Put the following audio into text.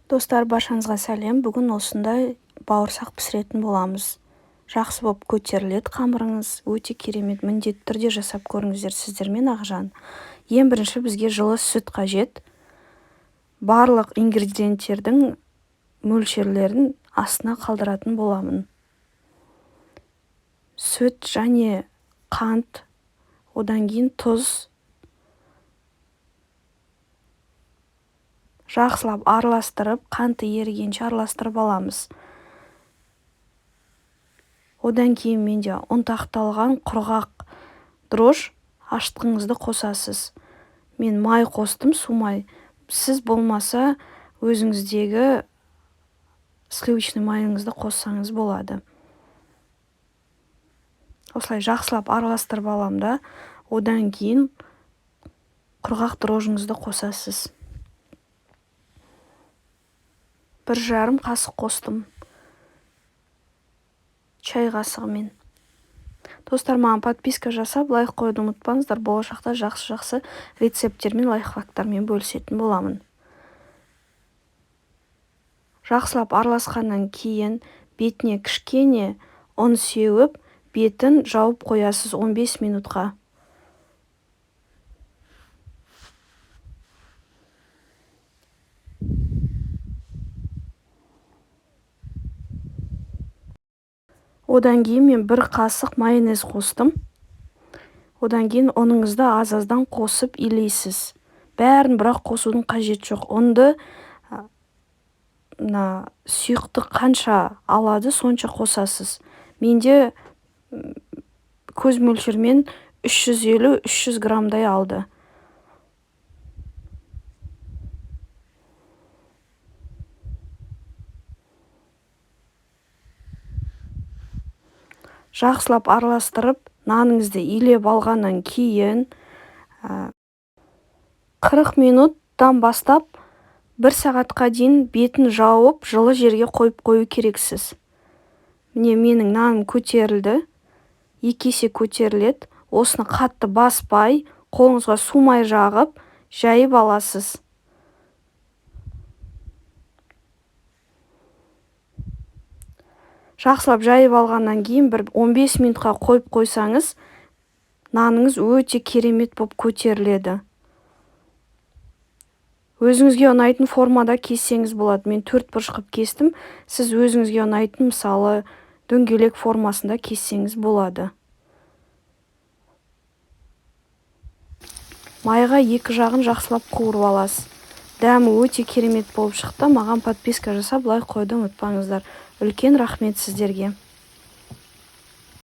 Достар, баршаңызға сәлем. Бүгін осындай бауырсақ пісіретін боламыз. Жақсы болып көтеріледі қамырыңыз, өте керемет, міндетті түрде жасап көріңіздер. Сіздермен Ақжан. Ең бірінші бізге жылы сүт қажет. Барлық ингредиенттердің мөлшерлерін астына қалдыратын боламын. Сүт және қант, одан кейін тұз. Жақсылап араластырып, қанты ерігенше араластырып аламыз. Одан кейін менде ұнтақталған құрғақ дрожж, ашытқыңызды қосасыз. Мен май қостым, су май. Сіз болмаса өзіңіздегі сливочный майыңызды қоссаңыз болады. Осылай жақсылап араластырып алам да, одан кейін құрғақ дрожжыңызды қосасыз. 1,5 қасық қостым. Чай қасығымен. Достар, маған подписка жасап, лайк қоюды ұмытпаңыздар. Болашақта жақсы-жақсы рецепттермен, лайфхактармен бөлісетін боламын. Жақсылап араласқаннан кейін бетіне кішкене ұн сеуіп, бетін жауып қоясыз 15 минутқа. Одан кейін мен 1 қасық майонез қостым. Одан кейін ұныңызды аз-аздан қосып илейсіз. Бәрін бірақ қосудың қажеті жоқ. Ұнды мына сұйықтық қанша алады, сонша қосасыз. Менде көз мөлшермен 350-300 граммдай алды. Жақсылап араластырып, наныңызды илеп алғаннан кейін 40 минуттан бастап 1 сағатқа дейін бетін жауып, жылы жерге қойып қою керексіз. Міне, менің наным көтерілді, 2 есе көтеріледі. Осыны қатты баспай, қолыңызға су май жағып, жайып аласыз. Жақсылап жайып алғаннан кейін бір 15 минутқа қойып қойсаңыз, наныңыз өте керемет болып көтеріледі. Өзіңізге ұнайтын формада кессеңіз болады. Мен 4 бұрыш қылып кестім. Сіз өзіңізге ұнайтын, мысалы, дөңгелек формасында кессеңіз болады. Майға екі жағын жақсылап қуырып аласыз. Дәмі өте керемет болып шықты. Маған подписка жасап, лайк қоюды ұмытпаңыздар. Үлкен рахмет сіздерге.